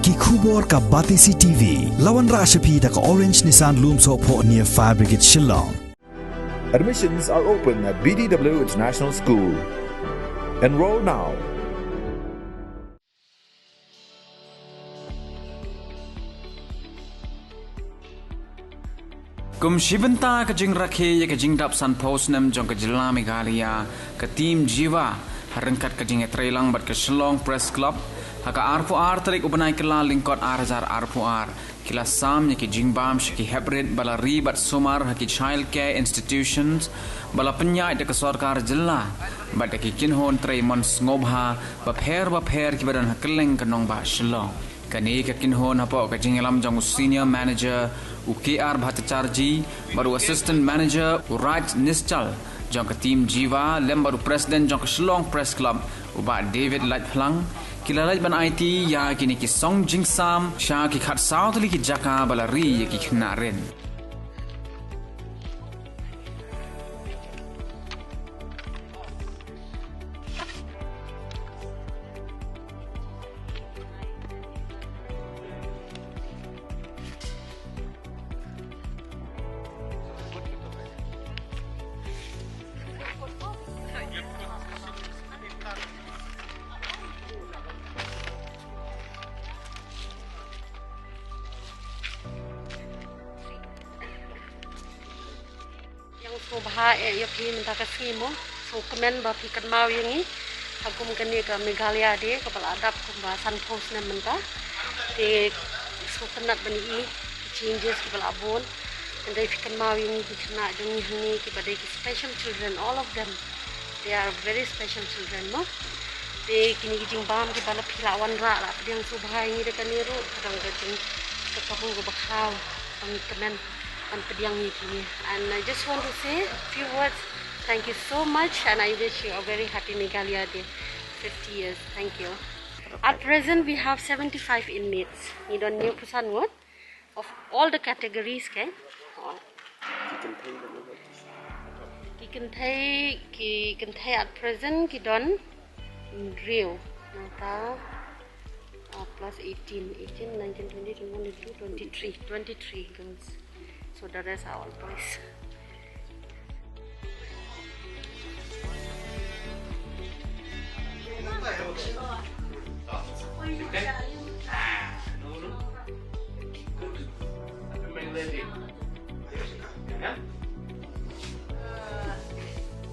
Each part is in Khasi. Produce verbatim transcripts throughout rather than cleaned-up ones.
Ki khubor ka Batesi T V. La wanrah sha phi da ka Orange Nissan Lumsohphoh near Fire Brigade Shillong. Admissions are open at B D W International School. Enroll now. Kum shi bynta ka jingrakhe ïa ka jingdap sanphew snem jong ka jylla Meghalaya, ka Team Jiwa, ha ryngkat ka jingïatreilang bad ka Shillong Press Club, ha ka arphew ar tarik u bnai Kyllalyngkot ar hajar arphew ar, ki la sam ïa ki jingbam sha ki heprit ba la ri bad sumar ha ki child care institutions ba la pynïaid da ka sorkar jylla bad da ki kynhun trei mon sngewbha bapher bapher kiba don ha kylleng ka nongbah Shillong. Kane ka kynhun hapoh ka jingïalam jong u Senior Manager u K R Bhattacharjee bad u Assistant Manager u Raj Nischal jong ka Team Jiwa lem bad u President jong ka Shillong Press Club u Bah David Laitphlang, ki la leit ban aiti ïa kine ki song jingsam sha ki khatsaw tylli ki jaka ba la ri ïa ki khynnah rit. Ïa sngewbha eh ïa phi mynta ka sngi mo. Sngewkmen ba phi kynmaw ïa ngi ha kum kane ka Meghalaya Day kaba la dap kumba sanphew snem mynta. Te sngewtynnat ban ïohi ki changes kiba la bun. Hynrei phi kynmaw ïa ngi ki khynnah jong ngi hangne kiba dei ki special children, all of them. They are very special children, no? Te kine ki jingbam kiba la phi la wanrah la pdiang sngewbha ïa ngi da kane ruh, ka dang ka jing ka kabu kaba khaw, ban kmen ban pdiang ïa kine. And I just want to say a few words. Thank you so much and I wish you a very happy Meghalaya Day, fifty years. Thank you. At present we have seventy-five inmates. Ngi don hynñiewphew san ngut of all the categories, okay? Ki kynthei, ki kynthei at present ki don hynriew. Nangta, uh, plus eighteen, eighteen, nineteen, twenty, twenty-one, twenty-two, twenty-three, twenty-three girls. So the rest are all boys.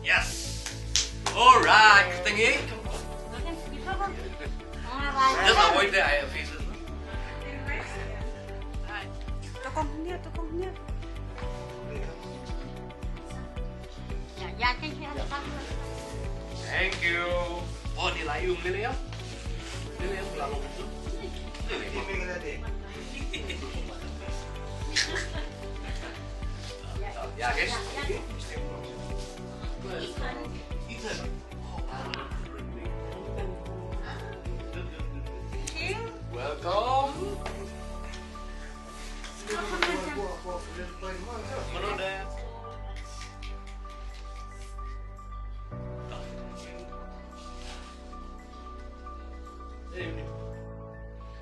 Yes. All right, Kyrteng. Just avoid the eye faces. Tokong hynñiew, tokong hynñiew. Thank you. Oh, ni la yung lele ya. Lele ya, la long. Lele. Ya, guys. Ethan. Ethan. Welcome.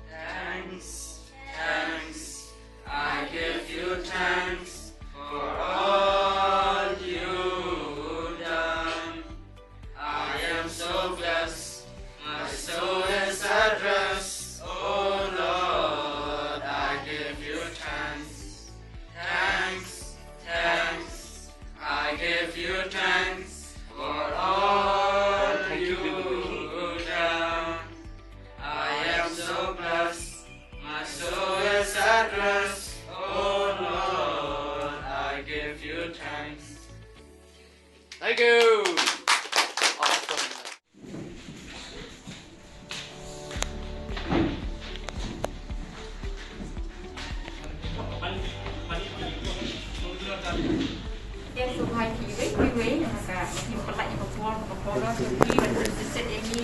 Thanks, thanks, I give you thanks for all you done. I am so blessed, my soul is at rest. Oh Lord, I give you thanks. Thanks, thanks, I give you thanks for all you done. I am so blessed, my soul is at rest. Oh Lord, I give you thanks. Thank you. Awesome. Yes, so hi, kiwei, kiwei, ha ka, ki pynlait ïa ka por, ka por, ki, wat, ki, ki, ki,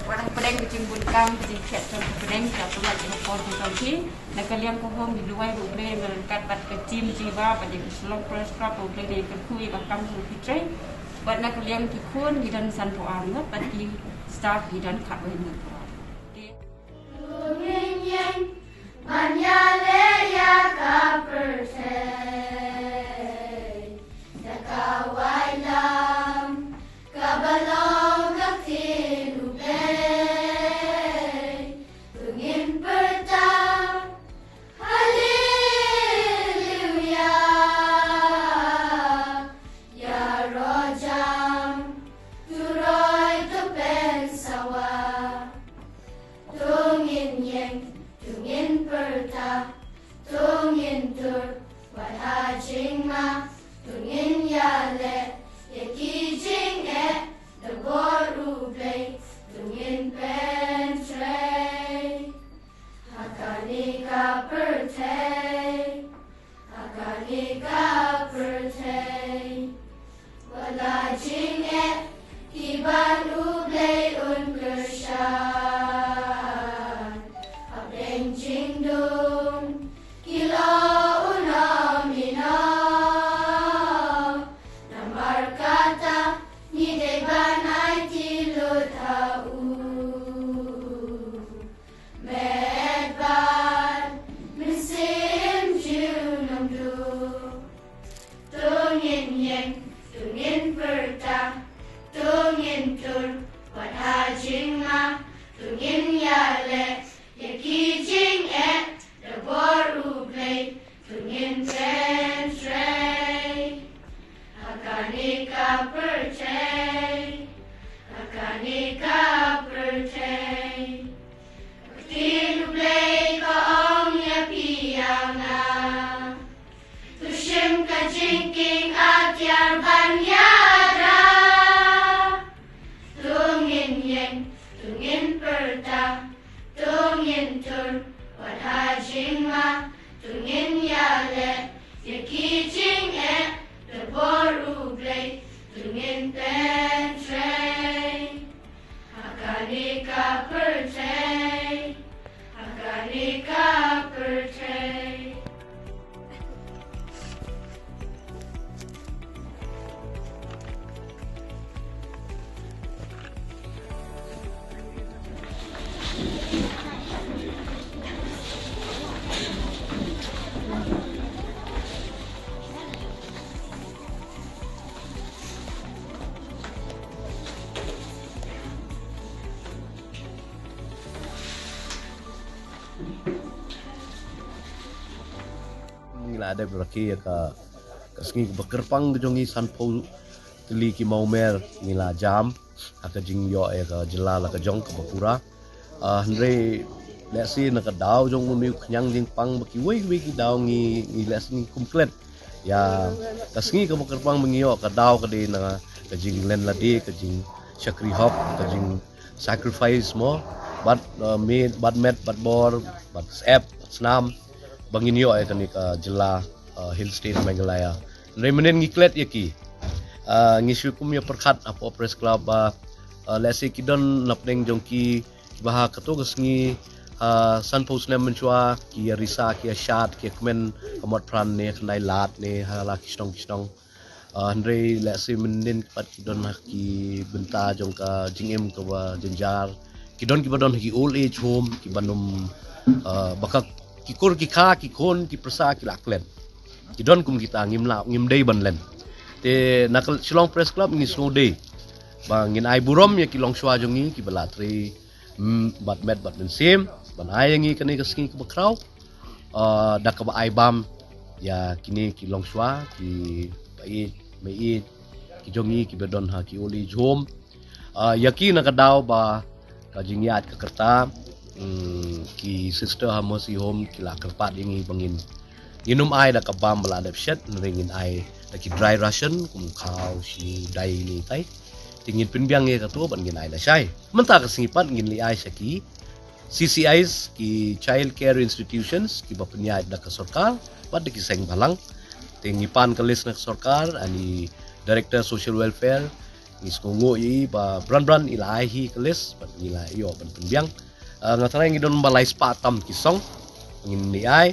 wat, pdeng, ka jingbun kam, ka jingkhet, ka pdeng, ka pynlait ïa ka por, ka, ki. Na ka liang ka home ngi duwai ba U Blei un ryngkat bad ka team Jiwa bad ïa ka Shillong Press Club, ba U Blei un ïa kyrkhu ïa ka kam jong ki trei. Bad na ka liang ki khun ngi don sanphew ar ngut bad ki staff ngi don khatwei ngut. Ïa ki jingeh da bor U Blei to ngin pyntrei. Ha kane ka pyrthei, ha kane ka pyrthei, ka ktien U Blei ka ong ïa phi ïa nga. To shim ka jingkieng atiar ban ïada. To ngin ïeng, to ngin pyrta, to ngin tur, wat ha jingma, to ngin ïaleh, ïa ki jingeh, da bor U Blei, to ngin pyntrei. Ha kane ka pyrthei, ha kane ka pyrthei. Ngi la dep rakhe ïa ka, ka sngi kaba kyrpang ka jong ngi, sanphew tylli ki mawmer ngi la jam ha ka jingïoh ïa ka jylla la ka jong kaba pura. Ah, hynrei lehse na ka daw jong une u khñiang jingpang ba kiwei kiwei ki daw ngi, ngi lehse ngi kum klet ïa ka sngi kaba kyrpang ba ngi ïoh, ka daw ka dei na ka jinglen lade, ka jingshakri hok, ka jing sacrifice mo, bad, uh, met, bad met, bad bor, bad sep, bad snam, ba ngin ïoh ïa kane ka jylla, uh, Hill State Meghalaya. Hynrei mynnin ngi klet ïa ki. Uh, ngi shu kum ïa pyrkhat hapoh Press Club ba, uh, lehse ki don napdeng jong ki, kiba ha kato ka sngi, uh, sanphew snem mynshuwa, ki ïa risa, ki ïa shad, ki ïa kmen, ka mot pran ne, khyndai lad ne, ha la ki shnong ki shnong. Ah, hynrei lehse mynnin pat ki don ha ki bynta jong ka jingim kaba jynjar. Ki don kiba don ha ki old age home, kiba nym, ah, ba ka ki kur ki kha, ki khun, ki pyrsa, ki la klet. Ki don kum kita, ngim lah, ngim dei ban len. Te na ka Shillong Press Club ngi sngewdei ba ngin ai burom ïa ki longshuwa jong ngi kiba la trei, mm, bad met bad mynsiem, ban ai ïa ngi kane ka sngi kaba khraw. Ah, da kaba ai bam ïa kine ki longshuwa, ki pa-ïeit, mei-ïeit, ki jong ngi kiba don ha ki old age home. Ah, ïa ki na ka daw ba ka jingïaid ka rta, mm, ki sister ha Mercy Home ki la kyrpad ïa ngi ba ngin, ngin ym ai da ka bam ba la dep shet, hynrei ngin ai da ki dry ration, kum khaw, sniew, dai, ne tai. Te ngin pynbiang ïa kato bad ngin ai lashai. Mynta ka sngi pat ngin leit ai sha ki C C Is, ki Child Care Institutions, kiba pynïaid da ka sorkar bad da ki seng bhalang. Te ngi pan ka list na ka sorkar, ani Director Social Welfare, ngi sngewnguh ïa i ba bran bran i la ai hi ka list bad ngi la ïoh ban pynbiang. Ah, nga tharai ngi don ba lai spah tam ki song ngin leit ai.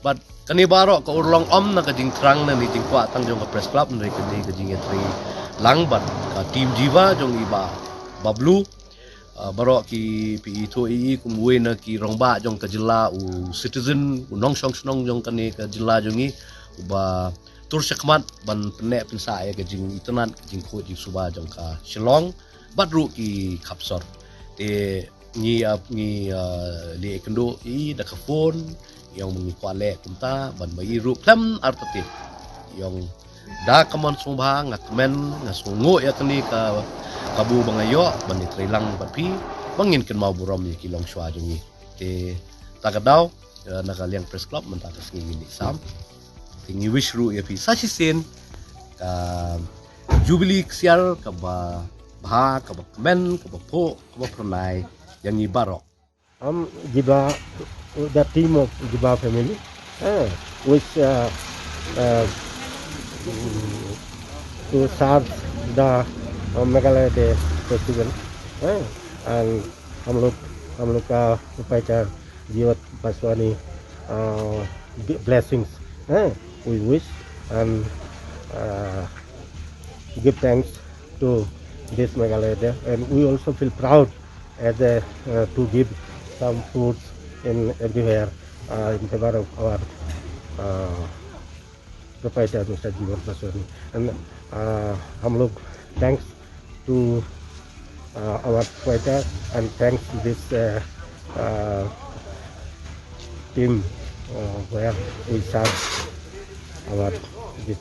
Bad kane baroh ka urlong ym na ka jingthrang ne jingkwah tang jong ka Press Club, hynrei kane ka jingïatreilang bad ka team Jiva jong i Bah Bablu. Ah, baroh ki, phi ithuh ïa i kum uwei na ki rangbah jong ka jylla, u citizen, u nongshong shnong jong kane ka jylla jong ngi, uba tur shakhmat ban pynneh pynsah ïa ka jingitynnad, ka jingkhuid jingsuba jong ka Shillong bad ruh ki khapsor. Te ngi, ah, ngi, ah, leh ïakynduh ïa i da ka phone, ïa ong ba ngi kwah leh kumta, ban ba i ruh khlem artatien. Ïa ong da ka mon sngewbha, nga kmen, nga sngewnguh ïa kane ka kabu ba nga ïoh ban ïatreilang bad phi, ba ngin kynmaw burom ïa ki longshuwa jong ngi. Te ta ka daw, eh, na ka liang Press Club mynta ka sngi ngin ïasam. Te ngi wish ruh ïa phi sa shisien ka Jubilee ksiar kaba bha, kaba kmen, kaba phuh, kaba phyrnai ïa ngi baroh. Um, Jiva, the team of Jiva family, eh, which, uh, uh, to serve the, uh, Meghalaya Day festival, eh, and हम लोग, हम लोग का उपाचार्य जीवत बासवानी, uh, blessings, eh, we wish and, uh, give thanks to this Meghalaya Day, and we also feel proud as a, uh, to give some fruits in everywhere, uh, in favor of our, uh, proprietor, Mister Jivan Baswani. And, uh, हम लोग thanks to, uh, our proprietor and thanks this, uh, uh, team uh, where we serve our this